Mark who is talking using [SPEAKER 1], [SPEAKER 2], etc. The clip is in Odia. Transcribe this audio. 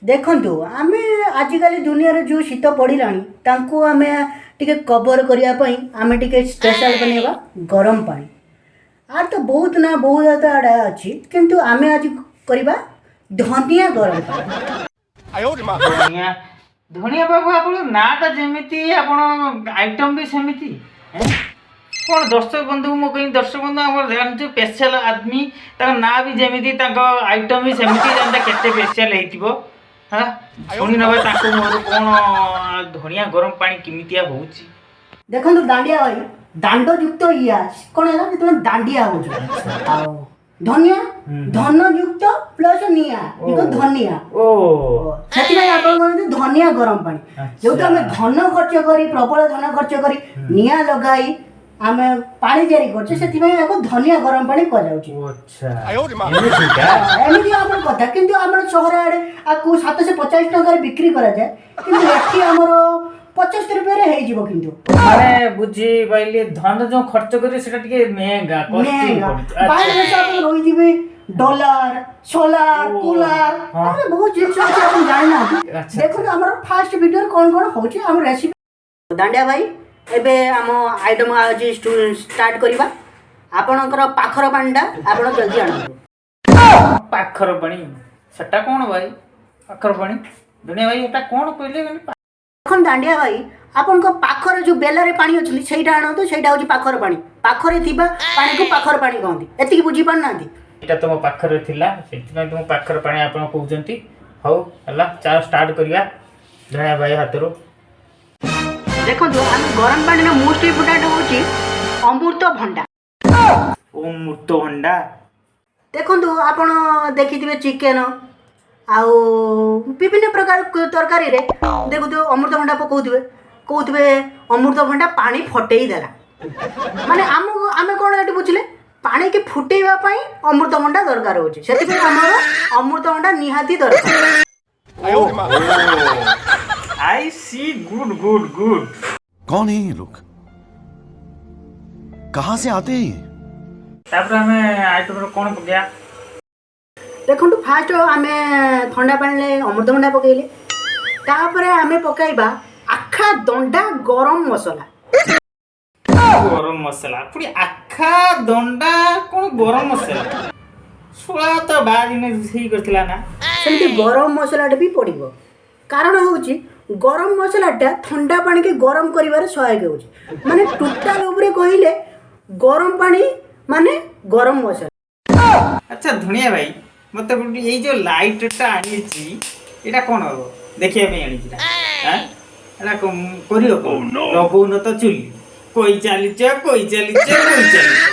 [SPEAKER 1] ଦେଖନ୍ତୁ, ଆମେ ଆଜିକାଲି ଦୁନିଆରେ ଯେଉଁ ଶୀତ ପଡ଼ିଲାଣି, ତାଙ୍କୁ ଆମେ ଟିକେ କଭର କରିବା ପାଇଁ ଆମେ ଟିକେ ସ୍ପେଶାଲ ବନେଇବା ଗରମ ପାଣି। ଆର ତ ବହୁତ ନା ବହୁତ ଆଡ଼େ ଅଛି, କିନ୍ତୁ ଆମେ ଆଜି କରିବା ଧନିଆ ଗରମ ପାଣି।
[SPEAKER 2] ଧନିଆ, ଧନିଆ ବାବୁ, ଆପଣ ନାଁଟା ଯେମିତି, ଆପଣ ଆଇଟମ୍ ବି ସେମିତି, ଏଁ? କ'ଣ ଦର୍ଶକ ବନ୍ଧୁ, ମୁଁ କହିବି ଦର୍ଶକ ବନ୍ଧୁ, ଆମର ଜାଣିଛୁ ସ୍ପେଶାଲ ଆଦମୀ, ତାଙ୍କ ନାଁ ବି ଯେମିତି, ତାଙ୍କ ଆଇଟମ୍ ବି ସେମିତି। ଜାଣିତା କେତେ ସ୍ପେଶାଲ ହେଇଥିବ। ହଁ, ଶୁଣି ନେବା ତାଙ୍କୁ ମୋର କ'ଣ ଧନିଆ ଗରମ ପାଣି କେମିତିଆ ହେଉଛି।
[SPEAKER 1] ଦେଖନ୍ତୁ ଦାଣ୍ଡିଆ ଭାଇ, ଦାଣ୍ଡ ଯୁକ୍ତ ଇଆ କ'ଣ ହେଲା ଯେତେବେଳେ ଦାଣ୍ଡିଆ ହଉଛି, ଆଉ ଧନିଆ, ଧନ ଯୁକ୍ତ ପ୍ଲସ୍ ନିଆ ଇଏ ଧନିଆ।
[SPEAKER 2] ଓ।
[SPEAKER 1] ସେଥିପାଇଁ ଆପଣ କହନ୍ତି ଧନିଆ ଗରମ ପାଣି। ଯେହେତୁ ଆମେ ଧନ ଖର୍ଚ୍ଚ କରି, ପ୍ରବଳ ଧନ ଖର୍ଚ୍ଚ କରି, ନିଆଁ ଲଗାଇ ଆମେ ପାଣି ତିଆରି କରୁଛେ, ସେଥିପାଇଁ ଏହାକୁ ଧନିଆ ଗରମ ପାଣି କୁହାଯାଉଛି।
[SPEAKER 2] ଆଚ୍ଛା, ଏମିତିକା।
[SPEAKER 1] ଏମିତି ଆମର କଥା। କିନ୍ତୁ ଆମର ସହର ଆଡ଼େ ଆକୁ 750 ଟଙ୍କାରେ ବିକ୍ରି କରାଯାଏ, କିନ୍ତୁ ଏଠି ଆମର 75 ରୁପିଆରେ ହେଇଯିବ କିନ୍ତୁ।
[SPEAKER 2] ମାନେ ବୁଝିପାରିଲି, ଧନ ଯୋଉ ଖର୍ଚ୍ଚ କରିବେ ସେଟା ଟିକେ ମେହେଙ୍ଗା, କଷ୍ଟିଂ
[SPEAKER 1] ମେହେଙ୍ଗା।
[SPEAKER 2] ପଡୁଛି।
[SPEAKER 1] ବାହାର ଦେଶ ଆପଣ ରହିଯିବେ, ଡଲାର, ସୋଲାର, କୁଲାର, ବହୁତ ଜିନିଷ ଅଛି, ଆପଣ ଜାଣିନାହାନ୍ତି। ଦେଖନ୍ତୁ, ଆମର ଫାଷ୍ଟ ଭିଡ଼ିଓରେ କ'ଣ କ'ଣ ହେଉଛି ଆମ ରେସିପି। ଦାଣ୍ଡିଆ ଭାଇ, ଏବେ ଆମ ଆଇଟମ୍ ଆଜି ଷ୍ଟାର୍ଟ କରିବା। ଆପଣଙ୍କର ପାଖର ପାଣିଟା ଆପଣ ଜଲ୍ଦି ଆଣନ୍ତୁ।
[SPEAKER 2] ପାଖର ପାଣି ସେଟା କ'ଣ ଭାଇ? ପାଖର ପାଣି, ଦୁନିଆ ଭାଇ, ଏଟା କ'ଣ କହିଲେ ମାନେ?
[SPEAKER 1] ଦେଖନ୍ତୁ ଦାଣ୍ଡିଆ ଭାଇ, ଆପଣଙ୍କ ପାଖରେ ଯେଉଁ ବେଲାରେ ପାଣି ଅଛନ୍ତି, ସେଇଟା ଆଣନ୍ତୁ। ସେଇଟା ହେଉଛି ପାଖର ପାଣି। ପାଖରେ ଥିବା ପାଣିକୁ ପାଖର ପାଣି କହନ୍ତି। ଏତିକି ବୁଝିପାରୁନାହାନ୍ତି?
[SPEAKER 2] ଏଇଟା ତୁମ ପାଖରେ ଥିଲା, ସେଥିପାଇଁ ତୁମ ପାଖର ପାଣି ଆପଣ କହୁଛନ୍ତି। ହଉ ହେଲା, ଚାଲ ଷ୍ଟାର୍ଟ କରିବା ଧଣିଆ ଭାଇ ହାତରୁ।
[SPEAKER 1] ଦେଖନ୍ତୁ, ଆମେ ଗରମ ପାଣିର ମୋଷ୍ଟ ଇମ୍ପୋର୍ଟାଣ୍ଟ ହେଉଛି ଅମୃତଭଣ୍ଡା।
[SPEAKER 2] ଅମୃତଭଣ୍ଡା।
[SPEAKER 1] ଦେଖନ୍ତୁ, ଆପଣ ଦେଖିଥିବେ ଚିକେନ ଆଉ ବିଭିନ୍ନ ପ୍ରକାର ତରକାରୀରେ ଦେଖୁଥିବେ ଅମୃତଭଣ୍ଡା ପକାଉଥିବେ, କହୁଥିବେ ଅମୃତଭଣ୍ଡା ପାଣି ଫଟେଇ ଦେଲା। ମାନେ ଆମକୁ ଆମେ କ'ଣ ଏଠି ବୁଝିଲେ? ପାଣିକି ଫୁଟେଇବା ପାଇଁ ଅମୃତଭଣ୍ଡା ଦରକାର ହେଉଛି। ସେଥିପାଇଁ ଆମର ଅମୃତଭଣ୍ଡା ନିହାତି ଦରକାର।
[SPEAKER 2] I see, good, good, good.
[SPEAKER 3] कौन है ये लोग? कहां से आते हैं ये?
[SPEAKER 2] ତାପରେ ଆମେ ଆଇଟମରେ କ'ଣ ପକେଇବା?
[SPEAKER 1] ଦେଖନ୍ତୁ, ଫାଷ୍ଟ ଆମେ ଥଣ୍ଡା ପାଣିରେ ଅମୃତଭଣ୍ଡା ପକାଇଲେ, ତାପରେ ଆମେ ପକାଇବା ଆଖା ଦଣ୍ଡା ଗରମ ମସଲା।
[SPEAKER 2] ଗରମ ମସଲା ପୁଣି ଆଖା ଦଣ୍ଡା କ'ଣ ଗରମ ମସଲା? ଶୁଳା ତ ବା ଦିନେ ରୋଷେଇ କରିଥିଲା ନା?
[SPEAKER 1] ସେମିତି ଗରମ ମସଲାଟା ବି ପଡ଼ିବ। କାରଣ ହେଉଛି ଗରମ ମସଲାଟା ଥଣ୍ଡା ପାଣିକି ଗରମ କରିବାରେ ସହାୟକ ହେଉଛି। ମାନେ ଟୋଟାଲ ଉପରେ କହିଲେ ଗରମ ପାଣି ମାନେ ଗରମ ମସଲା।
[SPEAKER 2] ଆଚ୍ଛା ଧଣିଆ ଭାଇ, ମତେ ଗୋଟେ ଏଇ ଯୋଉ ଲାଇଟଟା ଆଣିଛି, ଏଇଟା କ'ଣ ହବ? ଦେଖିବା ପାଇଁ ଆଣିଛି ନା ଆଁ? ଏଇଟା କରିବ କ'ଣ? ଲଗଉନ ତ ଚୁଲି, କହି ଚାଲିଛ, କହି ଚାଲିଛ, କହି ଚାଲିଛ।